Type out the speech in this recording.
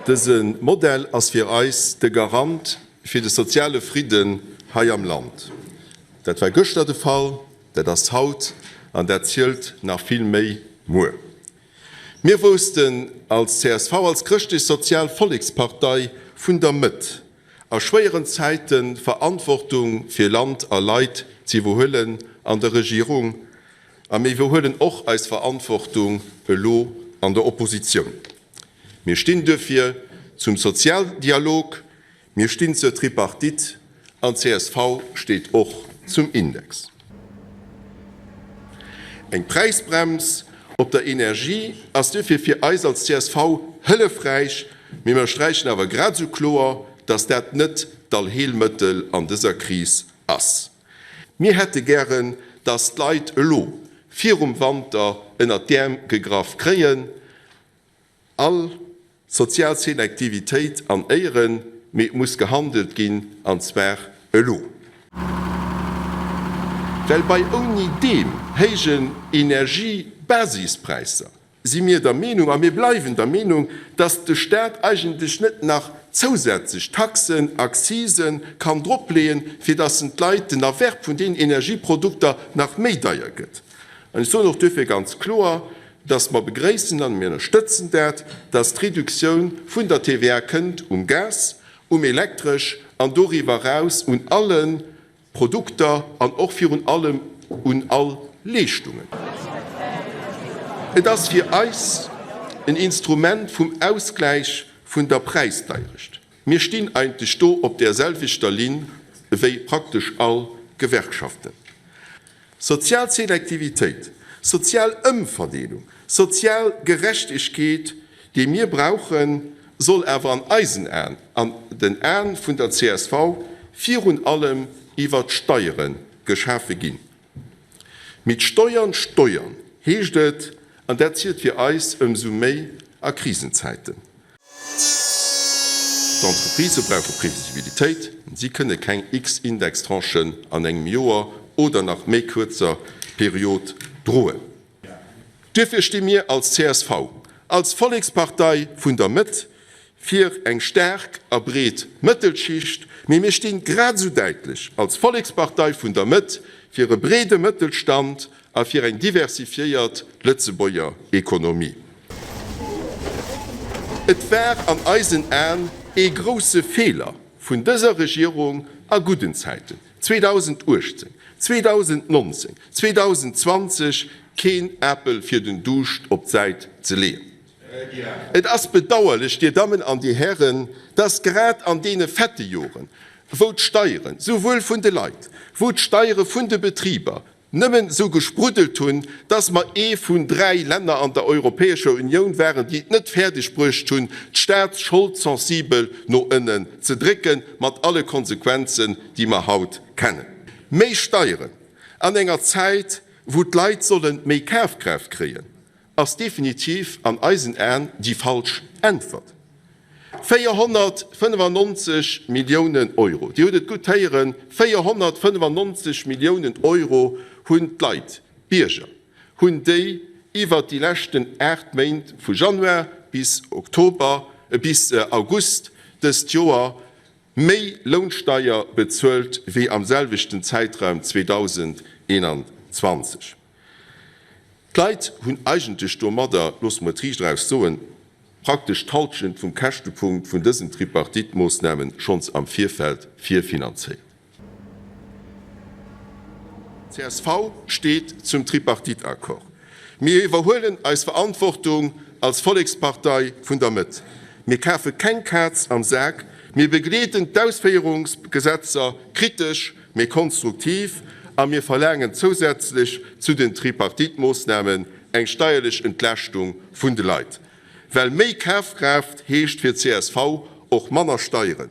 Dëse Modell ass fir eis de Garant fir de soziale Fridden hei am Land. Dat war gëschter de Fall, dat ass haut an dat zielt nach vill méi muer. Mir woussten als csv, als chrëschtlech-sozial Vollekspartei vun der Mëtt, a schwéieren Zäite Verantwortung fir Land a Leit ze iwwerhuelen an der Regierung. A mir iwwerhuelen och eis Verantwortung elo an der Oppositioun. Mir stinn duerfir zum Sozialdialog, mir stinn zur Tripartite an csv steet och zum Index. Eng Präisbrems op der Energie ass duerfir fir eis als csv hëllefräich, mee mer sträichen awer grad esou kloer, dass dat net d'Allheelmëttel an dëser Kris ass. Mir hätte gären, dass d'Leit elo virum Wanter ënnert d'Äerm gegraff kréien. All sozial Selektivitéit an Éieren, mee et muss gehandelt ginn, an zwar elo. Well bei ouni deem héijen Energiebasispräisser si mir der Meenung, a mir bleiwen der Meenung, dass de Staat eigentlech net nach zousätzlech Taxen, Accisen kann dropleeën, fir dass en d'Leit den Erwerb vun deenen Energieprodukter nach méi deier gëtt. An ech soen och duerfir ganz kloer, dass mer begréissen, an mir ënnerstëtzen dat, dass d'Reduktioun vun der TVA kënnt um Gas, um Elektresch an doriwwer eraus un alle Produkter an och virun allem un all Leeschtungen. Et ass fir eis en Instrument vum Ausgläich vun der Präisdeierecht. Mir stinn eigentlech do op där selwechter Linn ewéi praktesch all Gewerkschaften. Sozial Selektivitéit, sozial Ëmverdeelung, sozial Gerechtegkeet, déi mir brauchen, soll awer an eisen Aen, an den Aen vun der csv, virun allem iwwer d'Steiere geschafe ginn. Mit Steuern steuern, heescht et, an dat zielt fir eis ëmsou méi a Krisenzäiten. D'Entreprisë brauche Previsibilitéit. Si kënne keng x Indextranchen an engem Joer oder nach méi kuerzer Period droen. Duerfir sti mir als csv, als Vollekspartei vun der Mëtt, fir eng staark a breet Mëttelschicht, mee mir sti grad esou däitlech als Vollekspartei vun der Mëtt fir e breede Mëttelstand a fir eng diversifiéiert Lëtzebuerger Ekonomie. Et war an eisen Aen ee grousse Feeler vun dëser Regierung a gudden Zäiten, 2018, 2019, 2020, keen Apel fir den Duuscht op d'Säit ze leeën. Et ass bedauerlech, Dir Dammen an Dir Hären, dass grad an deene fette Joren, wou d'Steieren, souwuel vun de Leit, wou d'Steiere vun de Betriber nëmmen esou gespruddelt hunn, dass mer ee vun 3 Länner an der Europäescher Unioun waren, déi et net fäerdeg bruecht hunn, d'Staatsschold sensibel no ënnen ze drécken, mat alle Konsequenzen, déi mer haut kennen. Méi Steieren an enger Zäit, wou d'Leit solle méi Kafkraaft kréien, ass definitiv an eisen Aen déi falsch Äntwert. 495 Milliounen Euro, Dir hutt et gutt héieren, 495 Milliounen Euro hunn d'Leit, d'Bierger, hunn déi iwwert déi leschten 8 Méint vu Januar bis Oktober, bis August dëst Joer méi Lounsteier bezuelt wéi am selwechten Zäitraum 2021. D'Leit hunn eigentlech domadder, loosse mer et riicht eraus soen, praktesch d'Halschent vum Käschtepunkt vun dësen Tripartite-Moossname schonns am Virfeld virfinanzéiert. Csv steet zum Tripartite-Accord. Mir iwwerhuelen eis Verantwortung als Vollekspartei vun der Mëtt. Mir kafe keng Kaz am Sak. Mir begleeden d'Ausféierungsgesetzer kritesch, mee konstruktiv a mir verlaangen zousätzlech zu den Tripartite-Moossnamen eng steierlech Entlaaschtung vun de Leit. Well méi Kafkraaft heescht fir csv och manner Steieren.